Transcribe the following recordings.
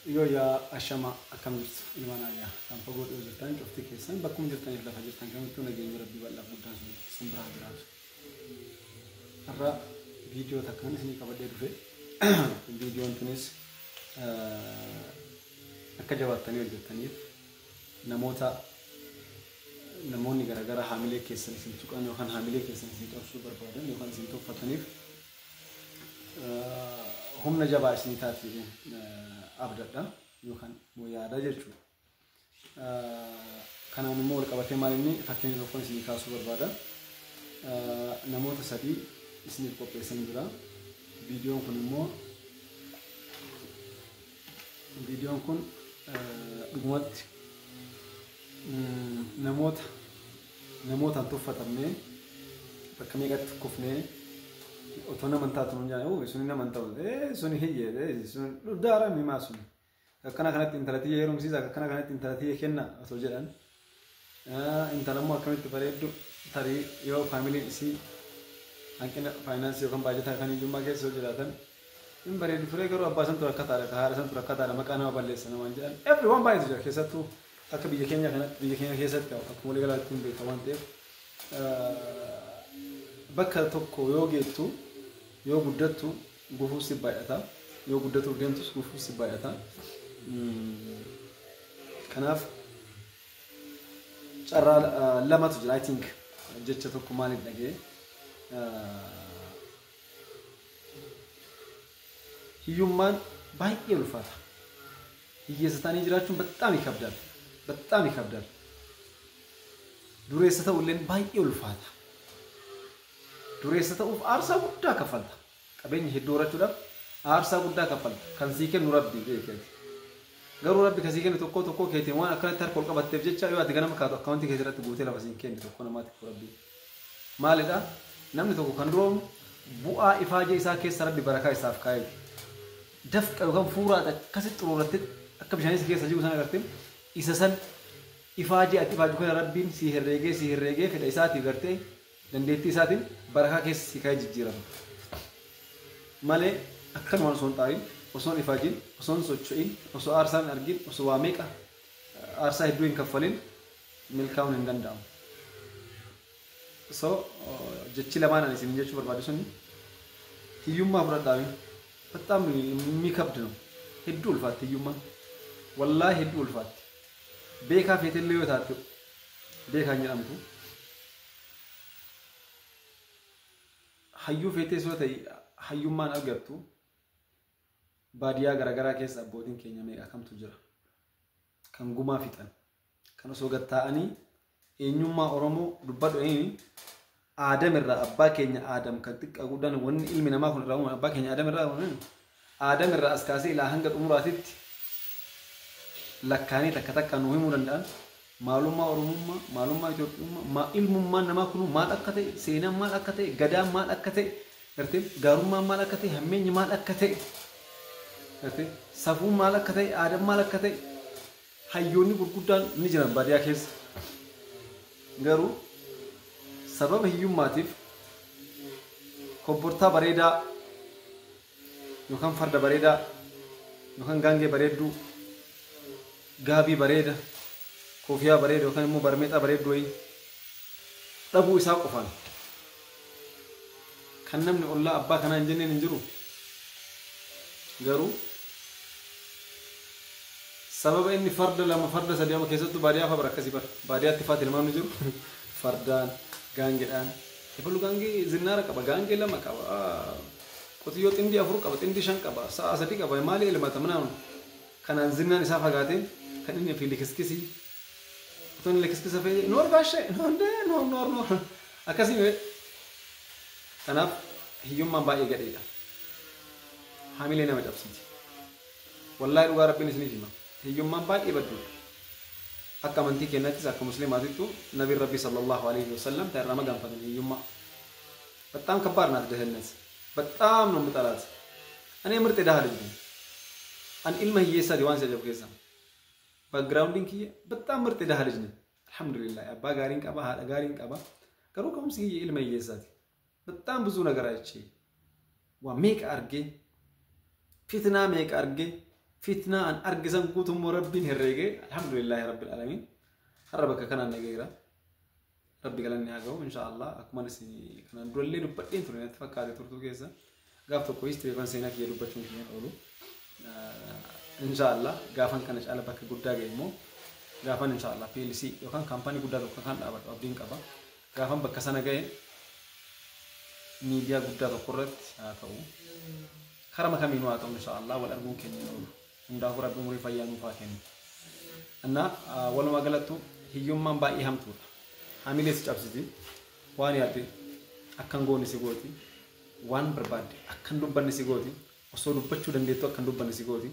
Yoo yaa ashama akkam jirtu ilmaan ayyaa kan fagoo dhiyoo jirtan cufti keessan bakkuma jirtaniif lafa jirtan kamittuu nageenya rabbii bal'aaf guddaan sun isin biraa jiraatu. Har'a viidiyoo takkaan isinii qabadhee dhufe. Viidiyoon tunis akka jabaattanii hojjettaniif namoota namoonni garaagaraa haamilee keessan isin tuqan yookaan haamilee keessan isin cabsuu barbaadan yookaan isin tuffataniif humna jabaa isinii taati jedheen abdadha yookaan immoo yaada jechuudha. Kanaan immoo wal qabatee maal inni fakkeenya tokkoon isinii kaasuu barbaada. Namoota sadii isiniif qopheessan jira. Viidiyoon kun immoo viidiyoon kun dhugumatti namoota namootaan tuffatamnee bakka meeqatti kufnee otoo nama hin taatu nuun jedhan suni nama hin ta'u suni hiyyee suni daara mimaa suni akkana kanatti intala tiyya heerumsiisa akkana kanatti intala tiyya kenna osoo jedhan intala immoo akkamitti bareeddu tarii yoo faamiliin isii hanqina faayinaansii yookaan baajataa kan hiyyummaa keessa yoo jiraatan hin bareedu ture garuu abbaa santu rakkataadha ka haadha santu rakkataadha maqaa nama balleessa namaan jedhan every waan baay'eetu jira keessattuu akka biyya keenya kanatti biyya keenya keessatti akkuma walii galaatti hin beekta waan ta'eef bakka tokko yoo geettu yoo guddattu gufuu si baay'ata yoo guddatuuf deemtus gufuu si baay'ata kanaaf carraa lamatu jira. I think jecha tokko maaliif dhagee hiyyummaan baay'ee ulfaata. Hiyyeessa ta'anii jiraachuun በጣም ይከብዳል። በጣም ይከብዳል። Dureessa ta'ulleen baay'ee ulfaata. Dureessa ta'uuf aarsaa guddaa kaffalta. Qabeenya hedduu horachuudhaaf aarsaa guddaa kaffalta. Kan sii kennu Rabbi beekeeti. Garuu Rabbi kan sii kennu tokkoo tokkoo keetiin waan akkanatti harka ol qabatteef jecha yoo ati ganama kaatu akkaawuntii keetii irratti guutee lafa siin kenni tokko namaatiif Rabbi. Maalidha? Namni tokko kan duroomu bu'aa ifaajee isaa keessa Rabbi barakaa isaaf kaa'eeti. Dafqa yookaan fuuraa akkasitti xuruurattee akka bishaan isa keessa jiru sana agartee isa san ifaajee ati ifaaju kana Rabbiin si herreegee si herreegee fedha isaatiif gartee dandeettii isaatiin barakaa keessa si kaa'ee jijjiirama. Malee akkanumaan osoo hin xaarin, osoo hin ifaajin, osoo hin socho'in, osoo aarsaa hin argin, osoo waa meeqa aarsaa hedduu hin kaffalin milkaa'uun hin danda'amu. So jechi lamaan ani isin jechuu barbaadu suni hiyyummaa fudhadhaa በጣም የሚከብድ ነው። Hedduu ulfaatti hiyyummaan. Wallaahi hedduu ulfaatti. Beekaa feetellee yoo taate beekaa hin jedhamtu. Hayyuu feetees yoo ta'e hayyummaan argattu. Baadiyyaa garaagaraa keessa abbootiin keenya meeqa kamtu jira. Kan gumaa fixan. Kan osoo gad taa'anii eenyummaa Oromoo dubbadhu eenyu Aadam irraa abbaa keenya Aadam kan xiqqaa guddaan wanni ilmi namaa kun irraa uumame abbaa keenya Aadam irraa uumame Aadam irraa as kaasee ilaa hanga xumuraatitti lakkaanii takka takka nu himuu danda'an maalummaa Oromummaa, maalummaa Itoophiyummaa, ilmummaan namaa kun maal akka ta'e, seenaan maal akka ta'e, gadaan maal akka ta'e, gartee gaarummaan maal akka ta'e, hammeenyi maal akka ta'e, gartee safuun maal akka ta'e, aadaan maal akka ta'e, hayyoonni gurguddaan ni jiran baadiyyaa keessa. Garuu sababa hiyyummaatiif kobbortaa bareedaa yookaan farda bareedaa yookaan gaangee bareedduu gaabii bareeda koofiyaa bareeda yookaan immoo barmeexaa bareedduu wayii dhabuu isaa qofaan kan namni ollaa abbaa kanaa hin jenneen hin jiru. Garuu sababa inni farda lama farda sadii amma keessattuu baadiyyaa fa'a bara akkasii bara baadiyyaatti fa'aa tilmaamni jiru fardaan gaangeedhaan ebalu gaangee zinnaara qaba gaangee lama qaba qotiyyoo xindii afur qaba xindii shan qaba sa'a sadii qaba maali elmata minaamun kanaan zinnaan isaa fagaatee kan inni fi likiskisii otoo inni likiskisa fe'ee noor baashee noor noor noor noor akkasii. Kanaaf hiyyummaan baay'ee gadheedha. Haamilee nama cabsiti. Wallaahi dhugaa Rabbiin isiniif hima. Hiyyummaan baay'ee badduudha. Akka amantii keenyattis akka musliimaatittu nabiin Rabbii sallallahu alaihi wasallam ta irraa magaanfatan hiyyummaa. በጣም ከባድ ናት ድህነት። በጣም ነው የምጠላት። እኔ ምርጥ የድሃ ልጅ ነኝ። Ani ilma hiyyeessaati waan si ajaa'u keessa. Backgroundiin kiyya በጣም ምርጥ የድሃ ልጅ ነኝ። አልሐምዱሊላህ abbaa gaariin qaba, haadha gaariin qaba. Garuu ka'umsi kiyya ilma hiyyeessaati. በጣም ብዙ ነገር አይቼ waa meeqa argee fitnaa meeqa argee Fitnaa an argisan guutummoo Rabbiin herreegee, alhamdulillahi rabbil alamin, har'a bakka kanaan nageera. Rabbi galanni haa ga'u. Inshaallah, akkuma isin kanaan durallee dubbadheen ture natti fakkaate turtuu keessa, gaaf tokko history yookaan seenaa kiyya dubbachuun kiyya oolu. Inshaallah, gaafan kana caala bakka guddaa ga'e immoo, gaafan inshaallah PLC yookaan kaampaanii guddaa tokko kan dhaabadhu abdiin qaba. Gaafan bakka sana ga'e, miidiyaa guddaa tokko irratti haa ta'u, karama kamiinuu haa ta'u, inshaallah wal arguun keenya oolu. Hundaafuu Rabbi umurii fayyaa nuuf haa kennu. Innaa walumaa galattu hiyyummaan baay'ee hamtuudha. Hamilee si cabsiti. Waan yaadde akkan goone si gooti. Waan barbaadde akkan dubbanne si gooti. Osoo dubbachuu dandeettu akkan dubbanne si gooti.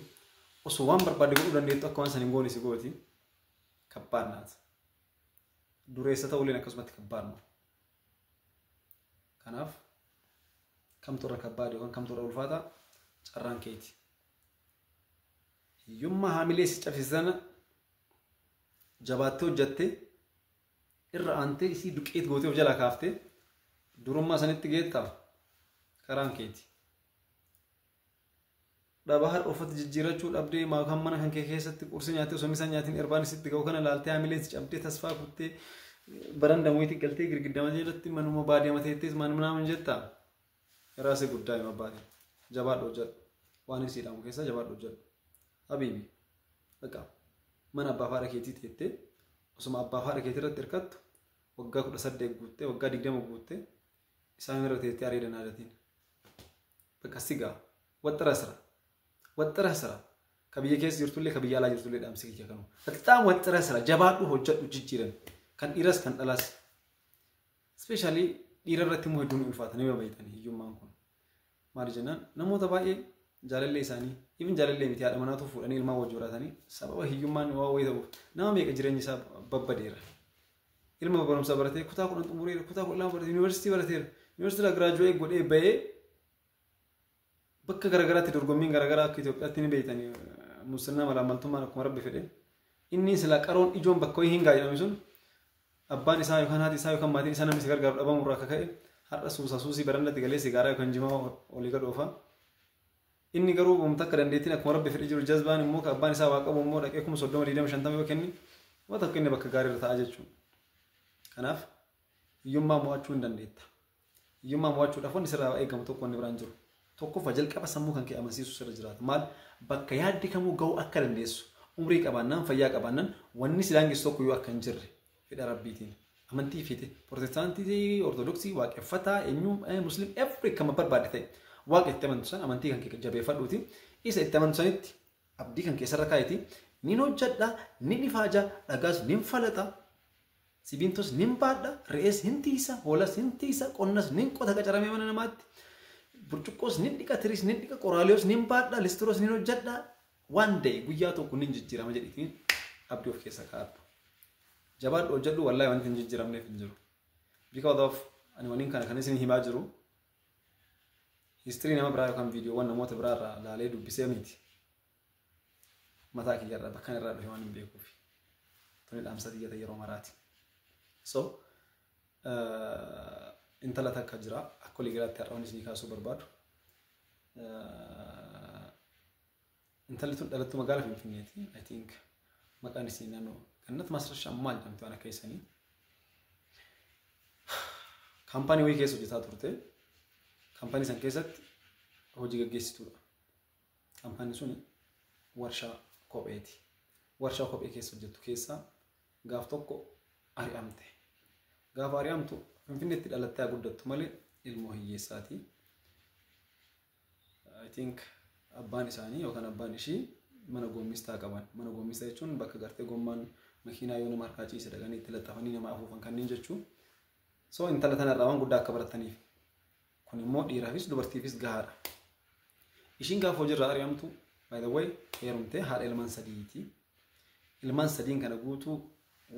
Osoo waan barbaadde godhuu dandeettu akka waan san hin goone si gooti. ከባድ ናት. Dureessa ta'ulleen akkasumatti ከባድ ነው. Kanaaf kamtu irra kabbaade yookaan kamtu irra ulfaata, carraan keeti. Hiyyummaa haamilee si cabsise sana jabaattee hojjattee, irra aantee isii duqeet gootee of jalaa kaaftee durummaa sanitti geettaa, karaan keeti. Dhaba har'a uffata jijjiirachuu dhabdee kan mana kan kee keessatti qursi nyaattee osoo misaa nyaatiin irbaan sitti ga'u kana laaltee haamileen si cabdee tasfaa kuttee baranda moyitii galtee girgiddama jalatti manuma baadiyyaa mateettees maan minaamin jettaa. Raasii guddaa hima baate. Jabaadhu, hojjedhu. Waan hin siidhamu keessa jabaadhu, hojjedhu. Habiibi. Bakka mana abbaa faadha keetii teettee osuma abbaa faadha keetii irratti hirkattu waggaa 18 guuttee, waggaa 20 guuttee isaan irra teettee areeda naadatiin. Bakka sigaa waxxara ስራ, waxxara ስራ. Ka biyya keessa jirtullee, ka biyya alaa jirtullee dhaamsi kiyya kanuma. በጣም waxxara ስራ, jabaadhu, hojjedhu, jijjiiran. Kan dhiiras kan dhalaas. Especially dhiira irratti immoo hedduun ulfaata, nama beeytanii hiyyummaan kun. Maali jennaan, namoota baay'ee jaalallee isaanii, even jaalallee miti, haadha manaatu fuudhanii ilmaan wajji horatanii sababa hiyyummaan waa wayii ta'uuf nama meeqa jireenyi isaa babbadeera. Ilma barumsa baratee kutaa 10 xumureera, kutaa 12 baratee, yuunivarsiitii barateera. Yuunivarsiitii graduate godhee bahee bakka garagaraatti dorgommiin garagaraa akka Itoophiyaatti ni beeytanii musliima malaamaltummaan akkuma Rabbi fedhe. Inni sila qaroon ijoon bakka wayii hin jedhame sun abbaan isaa yookaan haati isaa yookaan maatiin isaa namni isa gargaaru dhabamu irraa akka ka'e har'a suusa suusii barandatti galee sigaaraa yookaan jimaa olii gad oofa. Inni garuu wanta akka dandeettiin akkuma Rabbi fedhe jiru jazbaan immoo ka abbaan isaa waa qabu immoo dhaqee 30,000, 20, 50 yoo kenni waan tokko inni bakka gaarii irra ta'a jechuudha. Kanaaf hiyyummaa mo'achuu hin dandeetta. Hiyyummaa mo'achuudhaaf wanni sirraa eegamu tokko wanni biraan jiru. Tokkoffaa, jalqaba sammuu kan kee amansiisu sirra jiraata. Maal, bakka yaaddi kamuu ga'uu akka dandeessu, umrii qabaannaan, fayyaa qabaannaan, wanni si daangessu tokko iyyuu akka hin jirre fedha Rabbiitiin. Amantii feete, Protestaantii, Ortodoksii, Waaqeffataa, eenyu, Muslim, every kama barbaadde ta'e, Waaqa itti amantu san amantii kan kee jabeeffadhuuti. Isa itti amantu sanitti abdii kan keessarra kaayiti. Nin hojjedha, nin ifaaja, dhagaas nin falaxa, sibiintos nin baadha, re'ees hin tiisa, hoolas hin tiisa, qonnas nin qota qacaramee mana namaatti. Burcuqqoos nin dhiqa, tiriis nin dhiqa, qoraaliyoos nin baadha, listiroos nin hojjedha. One day, guyyaa tokko nin jijjiirama jedhiitiin abdii of keessa kaa'adhu. Jabaadhu, hojjedhu, wallaahi wanti hin jijjiiramneef hin jiru. Because of ani waniin kana kan isin himaa jiru history nama biraa yookaan viidiyoowwan namoota biraa irraa laalee dubbisee miti. Mataa kiyyarraa bakka irraa dhufe waan hin beekuuf. Tuni dhaamsa xiyyata yeroo maraati. So intala takka jira akka walii galaatti har'a wanni isinii kaasuu barbaadu. Intalli tun dhalattuu magaalaa Finfinneeti. I think maqaan isii naannoo Gannat Maasrashaa maal jedhamti, waan akka isanii. Kaampaanii wayii keessa hojjetaa turte. Kaampaanii san keessatti hojii gaggeessituudha. Kaampaaniin sun warshaa kopheeti. Warshaa kophee keessa hojjettu keessaa gaaf tokko ari'amte. Gaafa ari'amtu Finfinneetti dhalattee guddattu malee ilmoo hiyyeessaati. I think abbaan isaanii yookaan abbaan ishii mana goommistaa qaban. Mana goommistaa jechuun bakka gartee gommaan makiinaa yoo nama harkaa ciise dhaqanii itti laxxafanii nama afuufan kanneen jechuun. So intala tanarraa waan guddaa akka barataniif. Kun immoo dhiiraafis dubartiifis gahaadha. Ishiin gaafa hojiirraa ari'amtu, by the way, heerumtee haadha ilmaan sadiiti. Ilmaan sadiin kana guutuu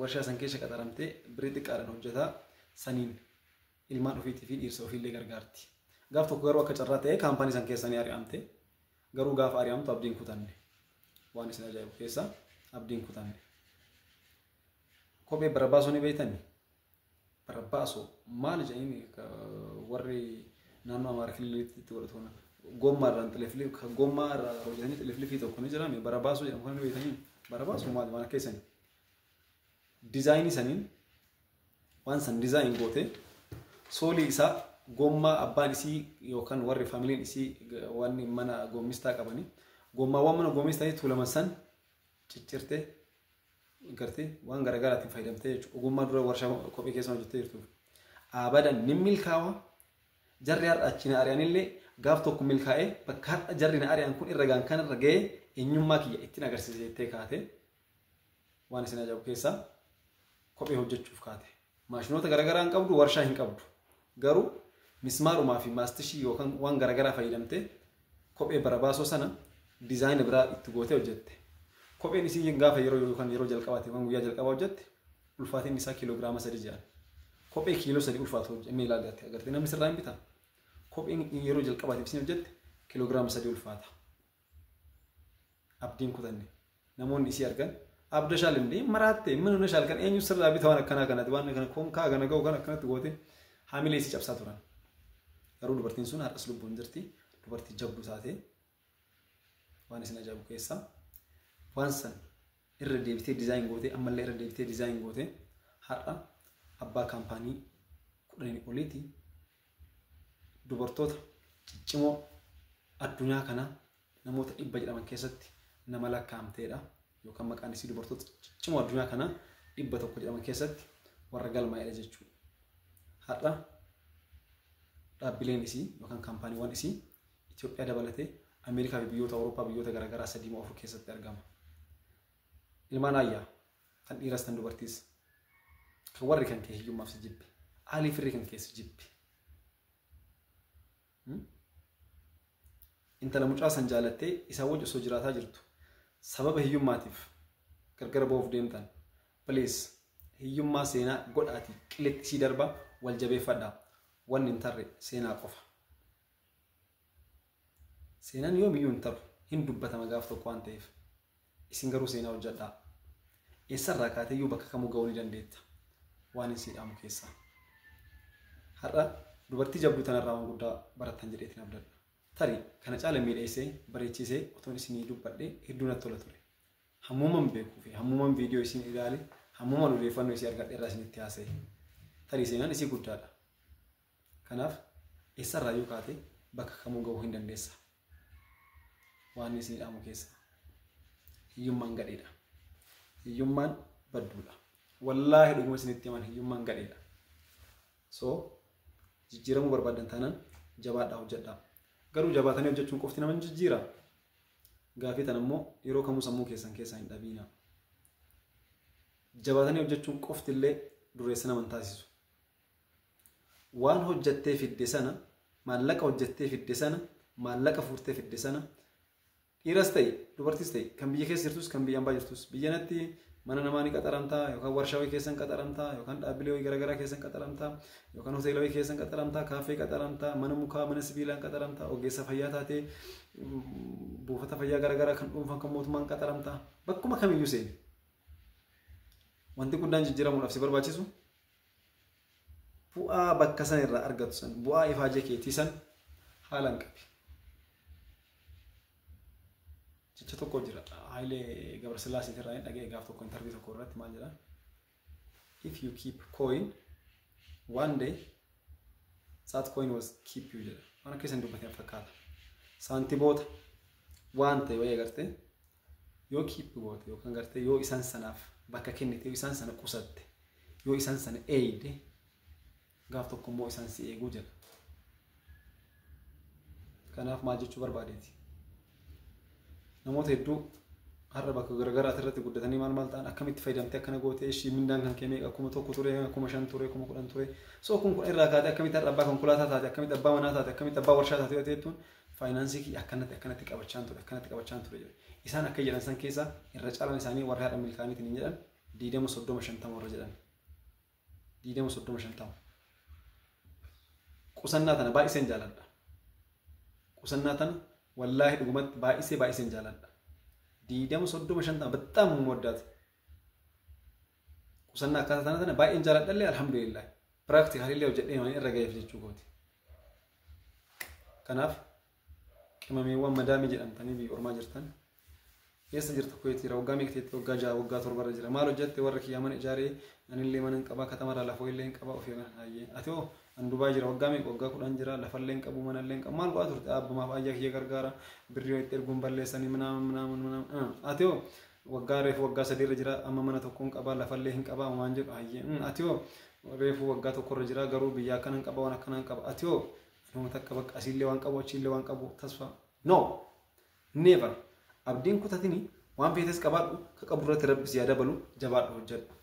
warshaa san keessa qaxaramtee birii xiqqaadhaan hojjetaa saniin ilmaan ofiitii fi dhiirsa ofiillee gargaarti. Gaaf tokko garuu akka carraa ta'ee kaampaanii san keessanii ari'amte. Garuu gaafa ari'amtu abdiin kutanne. Waan isin ajaa'ibu keessa abdiin kutanne. Kophee barbaasoo ni beektanii? Barbaasoo maal jedhanii warri naannoo Amaara kililiitti itti godhatu kana. Gommaa irraan xiliflif gommaa irraa hojjetanii xiliflifii tokko ni jira barabaasuu jedhamu kan beektanii barabaasuu maali waan akka isanii. Dizaayinii saniin waan san design goote soolii isaa gommaa abbaan isii yookaan warri faamiliin isii waan mana gommistaa qabanii gommaawwan mana gommistaa tuulaman san ciccirtee gartee waan garaagaraatiin fayyadamtee jechuudha. Ogummaa dura warshaa kophee keessa hojjettee jirtuuf. Abadan ni milkaawa jarri har'a achi na ari'anillee gaaf tokko milkaa'ee bakka har'a jarri na ari'an kun irra gaan kanarra ga'ee eenyummaa kiyya ittiin agarsiise jettee kaate waan isin ajaa'ibu keessaa kophee hojjechuuf kaate. Maashinoota garaagaraa hin qabdu, warshaa hin qabdu. Garuu mismaarumaa fi maastishii yookaan waan garaagaraa fayyadamtee kophee barabaasoo sana diizaayinii biraa itti gootee hojjette. Kopheen isii gaafa yeroo yookaan yeroo jalqabaati waan guyyaa jalqabaa hojjette ulfaatiin isaa kiiloogiraama 3 jedhan. Kophee kiiloo 3 ulfaatu hojjennee ilaallatte agartee namni sirraa hin bitaa. Kopheen yeroo jalqabaatiif isin hojjette kiiloogiraama 3 ulfaata. Abdiin kutanne namoonni isii argan abda shaalimdee maraatte mana shaal kan eenyu sirraa bitaa waan akkanaa kanatti waan kana konkaa kana ga'u kan akkanatti goote haamilee isii cabsaa turan. Garuu dubartiin sun har'as lubbuun jirti dubartii jabduu taate waan isin ajaa'ibu keessaa waan san irra deebitee design gootee ammallee irra deebitee design gootee har'a abbaa kaampaanii 10 oliiti dubartoota ciccimoo addunyaa kanaa namoota 100 jedhaman keessatti nama lakkaa'amteedha yookaan maqaan isii dubartoota ciccimoo addunyaa kanaa 100 jedhaman keessatti warra galmaa'edha jechuudha. Har'a dhaabbileen isii yookaan kaampaaniiwwan isii Itoophiyaa dabalatee Ameerikaa fi biyyoota Awurooppaa biyyoota garaagaraa 3 moo 4 keessatti argama. Ilmaan ayyaa kan dhiiras kan dubartiis kan warri kan kee hiyyummaaf si jibbe haalii firri kan keessa jibbe. Intala mucaa san jaalattee isaa wajji osoo jiraataa jirtu sababa hiyyummaatiif gargar ba'uuf deemtan please hiyyummaa seenaa godhaatii qilleetti isii darba wal jabeeffadhaa wanni hin tarre seenaa qofa. Seenaan yoomiyyuu hin taru hin dubbatama gaaf tokko waan ta'eef isin garuu seenaa hojjedhaa. Eessarraa kaateeyyuu bakka kamuu ga'uu ni dandeetta waan hin siidhaamu keessaa. Har'a dubartii jabduu tanarraa waan guddaa barattan jedheetiin abdadha. Tarii kana caala miidheessee bareechisee otoon isinii dubbadhee hedduu natti tola ture. Hammuman beekuu fi hammuman viidiyoo isin ilaale hammuman odeeffannoo isii argadhe irraa isinitti haasa'e. Tarii seenaan isii guddaadha. Kanaaf eessarraa yoo kaate bakka kamuu ga'uu hin dandeessa. Waan isinii dhaamu keessaa. Hiyyummaan gadheedha. Hiyyummaan badduudha. Wallaahi dhuguma isinitti himan hiyyummaan gadheedha. So jijjiiramuu barbaadan taanaan jabaadhaa hojjedhaa. Garuu jabaatanii hojjechuun qofti nama hin jijjiira. Gaafii tan immoo yeroo kamuu sammuu keessan keessaa hin dhabiina. Jabaatanii hojjechuun qofti illee dureessa nama hin taasisu. Waan hojjettee fidde sana maallaqa hojjettee fidde sana maallaqa fuurtee fidde sana dhiiras ta'e dubartis ta'e kan biyya keessa jirtus kan biyya ambaa jirtus biyya natti mana namaa ni qaxaramtaa yookaan warshaa wayii keessan qaxaramtaa yookaan dhaabbilee wayii garaagaraa keessan qaxaramtaa yookaan hoteela wayii keessan qaxaramtaa kaaffee qaxaramtaa mana mukaa mana sibiilaan qaxaramtaa ogeessa fayyaa taatee buufata fayyaa garaagaraa kan dhuunfaan kan mootummaan qaxaramtaa bakkuma kamiyyuu seeni. Wanti guddaan jijjiiramuudhaaf si barbaachisu bu'aa bakka san irraa argatu san bu'aa ifaajee keetii san haalaan qabi. Jecha tokko jira Hayilee Gabrasillaasee irraa hin dhaga'e gaaf tokko intarvii tokko irratti maal jedha if you keep coin one day that coin was keep you jedha waan akka isin dubbateen fakkaata. Saantiboota waan ta'e wayii agartee yoo keep goote yookaan gartee yoo isaan sanaaf bakka kennite yoo isaan sana qusatte yoo isaan sana eeyde gaaf tokko immoo isaan si eeguu jedha. Kanaaf maal jechuu barbaadeeti? Namoota hedduu har'a bakka garaagaraa irratti guddatanii maal maal ta'an akkamitti fayyadamtee akkana gootee ishii mindaan kan kee meeqa 1000 ture 5000 ture 10,000 ture so 10,000 irraa kaatee akkamitti har'a abbaa konkolaataa taate akkamitti abbaa manaa taate akkamitti abbaa warshaa taate yoo ta'ettuun faayinaansii kiyya akkanatti akkanatti qabachaan ture akkanatti qabachaan ture jedhe. Isaan akka jedhan san keessaa irra caalaan isaanii warra har'a milkaa'aniitiin hin jedhan 20 30 50 warra jedhan. 20 30 50. Qusannaa tana baay'iseen jaaladha. Qusannaa tana wallaahi dhugumatti baay'isee baay'iseen jaaladha. 20 30 50 በጣም የምወዳት qusannaa akkaataa tana tana baay'een jaaladhallee alhamdulillah. Practically illee hojjedhee waan irra ga'eef jechuu kooti. Kanaaf Qimameewwan madaamii jedhamtanii biyya ormaa jirtan. Eessa jirta Kuweetiira waggaa meeqa teetti waggaa 6 waggaa 7 irra jira. Maal hojjette warra kiyyaa mana ijaaree anillee mana hin qabaa katamarraa lafoo illee hin qabaa ofii hayyee. Ati hoo an Dubaay jira waggaa meeqa waggaa 10 jira lafallee hin qabu manallee hin qabu maal godhaa turte abbamaaf ayyaa kiyya gargaara birrii itti erguun balleessanii minaamin minaamin minaamin. Ati hoo waggaa reefu waggaa 3 irra jira amma mana tokko hin qabaa lafallee hin qabaa waan jedhu hayyee. Ati hoo reefu waggaa 1 irra jira garuu biyya akkana hin qaba waan akkana hin qaba. Ati hoo nama takka bakka asiillee waan qabu achiillee waan qabu tasfa. No! Never! Abdiin kutatini waan feetes qabaadhu ka qabu irratti rabbi si haa dabalu jabaadhu hojjedhu.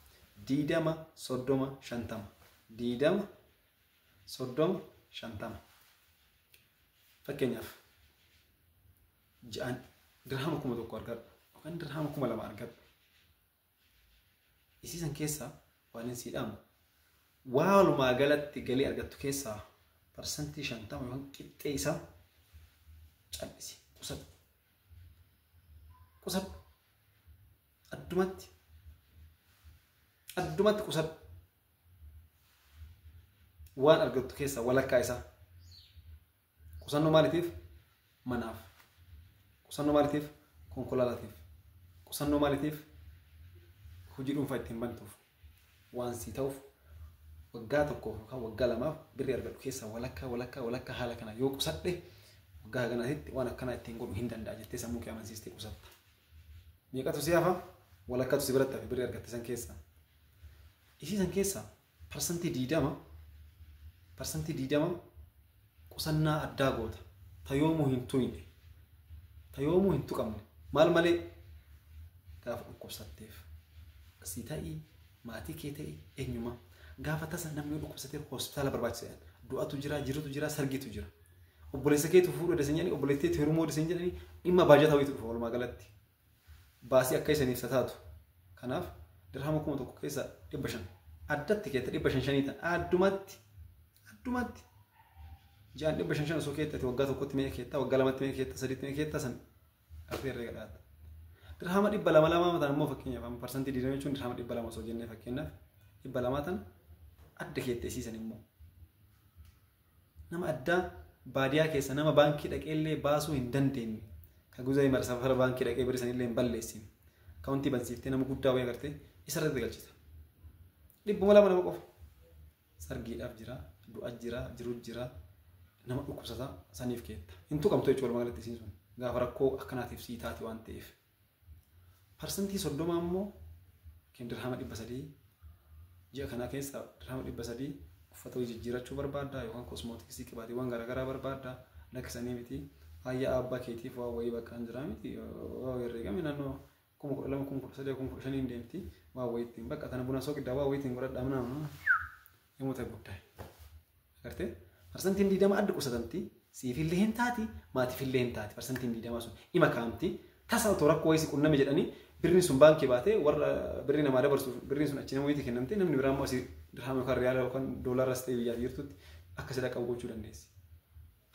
20 30 50 20 30 50 Fakkeenyaaf ji'aan dirhama 1000 argadhu yookaan dirhama 2000 argadhu. Isii san keessaa waan hin sii dhaamu walumaa galatti galii argattu keessaa 50% yookaan qixxee isaa cal'isi qusadhu. Qusadhu. Addumatti. Addumatti qusadhu. Waan argattu keessaa walakkaa isaa. Qusannoo maaliitiif? Manaaf. Qusannoo maaliitiif? Konkolaataatiif. Qusannoo maaliitiif? Hojii dhuunfaa ittiin bantuuf. Waan sii ta'uuf waggaa tokkoof yookaan waggaa lamaaf birrii argadhu keessaa walakkaa walakkaa walakkaa haala kana yoo qusadhe waggaa kanaatti waan akkanaa ittiin godhu hin danda'a jettee sammuu kee amansiistee qusatta. Meeqatu si hafa? Walakkatu si biratti hafe birrii argatte san keessaa. Isii san keessaa 20% 20% qusannaa addaa goota. Ta yoomuu hin tuyne. Ta yoomuu hin tuqamne. Maal malee? Gaafa dhukkubsatteef. Si ta'ii maatii kee ta'ii eenyuma. Gaafa tasa namni yoo dhukkubsatee hospitaala barbaachisa. Du'atu jira, jirutu jira, sargiitu jira. Obboleessa keetu fuudhuu dandeessan jedhanii, obboleetteetu heerumuu dandeessan jedhanii dhimma baajataa wayiitu dhufa walumaa galatti. Baasii akka isaniif sataatu. Kanaaf dirhama 1000 keessa 500 addatti keetta 500 shanii ta'an addumatti addumatti ji'aan 500 shan osoo keettati waggaa tokkotti meeqa keetta waggaa lamatti meeqa keetta sadiitti meeqa keetta san dhabdee herreega dhaatta. Dirhama 200 lama tan immoo fakkeenyaaf amma 20% jechuun dirhama 200 osoo jennee fakkeenyaaf 200 tan adda keette isiisan immoo nama addaa baadiyaa keessa nama baankii dhaqeellee baasuu hin dandeenye ka guzee mara safara baankii dhaqee birri sanillee hin balleessine akkaawuntii bansiiftee nama guddaa wayii agartee isarratti galchita. 200 nama qofa. Sargiidhaaf jira, du'a jira, jiru jira, nama dhukkubsata saniif keetta. Hin tuqamtu jechuudha walumaa galatti isiin sun gaafa rakkoo akkanaatiif sii taati waan ta'eef. 30% immoo dirhama 300 ji'a kanaa keessa dirhama 300 uffata wayii jijjiirachuu barbaadda yookaan kosmootiksii qibaatiiwwan garaagaraa barbaadda lakkisanii miti. Ayyaa abbaa keetiif waa wayii bakka hin jiraa miti waa herreegame naannoo 12,000 13,000 15,000 deemti waa wayii ittiin bakka tana buna soqiddaa waa wayii ittiin godhadhaa mana yommuu ta'e guddaa. Agartee 20% adda qusatamti siifillee hin taati maatiifillee hin taati 20% sun ima kaa'amti tasa otoo rakkoo wayii si qunname jedhanii birriin sun baankii baatee warra birrii namaa dabarsuuf birriin sun achi nama wayiitti kennamte namni biraa immoo asii dirhama yookaan riyaala yookaan doolaaras ta'e biyyaaf jirtutti akka sida qabu gochuu dandeessi.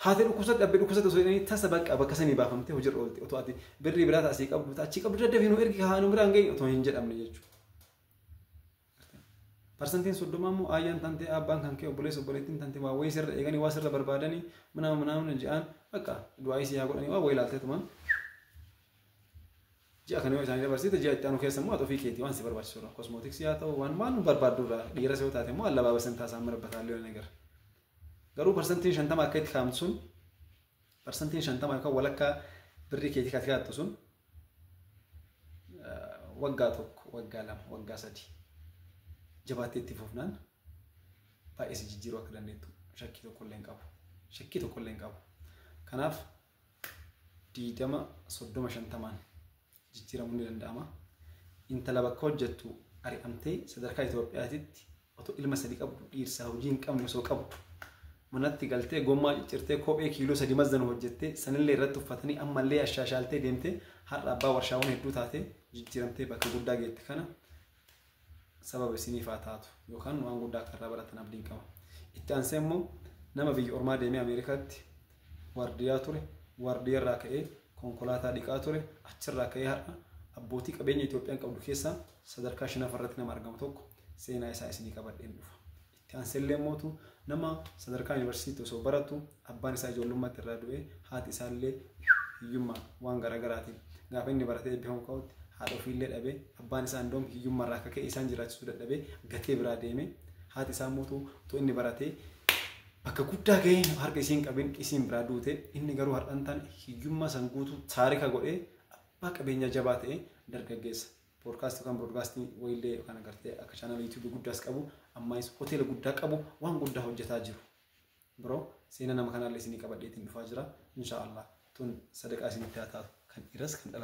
Haati dhukkubsatte abbee dhukkubsatte osoo jedhanii tasa bakka bakka sanii baafamtee hojiirra oolte otoo ati birrii biraa asii qabdu achii qabdu daddafii nu ergi haa nu biraan geenye otoo hin jedhamne jechuudha. 30% immoo ayyaan tantee abbaan kan kee obboleessa obboleettiin tantee waa wayii sirra eeganii waa sirra barbaadanii mana mana ji'aan bakka du'aa isii haa godhanii waa wayii ilaalteetuma ji'a kana yoo isaanii dabarsite ji'a itti aanu keessa immoo ati ofii keetii waan si barbaachisu irraa kosmootiksii haa ta'u waan waan barbaaddu irraa dhiiras yoo taate immoo allabaaba sin taasaan marabbataallee yoo agarra. Garuu 50% akka itti kaa'amtu sun 50% yookaan walakkaa birrii keetii kan kaa'attu sun waggaa tokko waggaa lama waggaa sadi jabaattee itti fufnaan baay'ee si jijjiiruu akka dandeettu shakkii tokko illee hin qabu. Shakkii tokko illee hin qabu. Kanaaf 20 30 50 jijjiiramuu ni danda'ama. Intala bakka hojjettu ari'amtee sadarkaa Itoophiyaatitti otoo ilma sadi qabdu dhiirsaa hojii hin qabne osoo qabdu manatti galtee gommaa ciccirtee kophee kiiloo 3 mazzanu hojjettee sanillee irratti uffatanii ammallee ashaashaaltee deemtee har'a abbaa warshaawwan hedduu taatee jijjiiramtee bakka guddaa geette kana sababa isiniif haa taatu yookaan waan guddaa akka irraa baratan abdiin qaba. Itti aansee immoo nama biyya ormaa deemee Ameerikaatti waardiyaa ture waardiyaa irraa ka'ee konkolaataa dhiqaa ture achirraa ka'ee har'a abbootii qabeenya Itoophiyaan qabdu keessaa sadarkaa 5 irratti nama argamu tokko seenaa isaa isinii qabadheen dhufa. Itti Itti aanseellee mootu nama sadarkaa yuunivarsiitii osoo baratu abbaan isaa ijoollummaatti irraa du'e, haati isaallee hiyyummaa waan garaagaraatiin gaafa inni baratee eebbifamu ka'utti haadha ofiillee dhabee, abbaan isaa indoom hiyyummaa irraa akka ka'e isaan jiraachisuu dadhabee gatee biraa deeme. Haati isaa mootu otoo inni baratee bakka guddaa ga'ee harka isiin qabin isiin biraa duute. Inni garuu har'aan taane hiyyummaa san guutuu taarika godhee abbaa qabeenya jabaa ta'e, dargaggeessa poodkaastii yookaan broadcastii wayiillee yookaan agartee akka chaanala yuutuubii guddaas qabu, ammaayis hoteela guddaa qabu, waan guddaa hojjetaa jiru. Biroo seenaa nama kanaallee isinii qabadheetiin dhufaa jira. Inshaallah tun sadaqaa isinitti haa taatu, kan dhiiras kan dhala.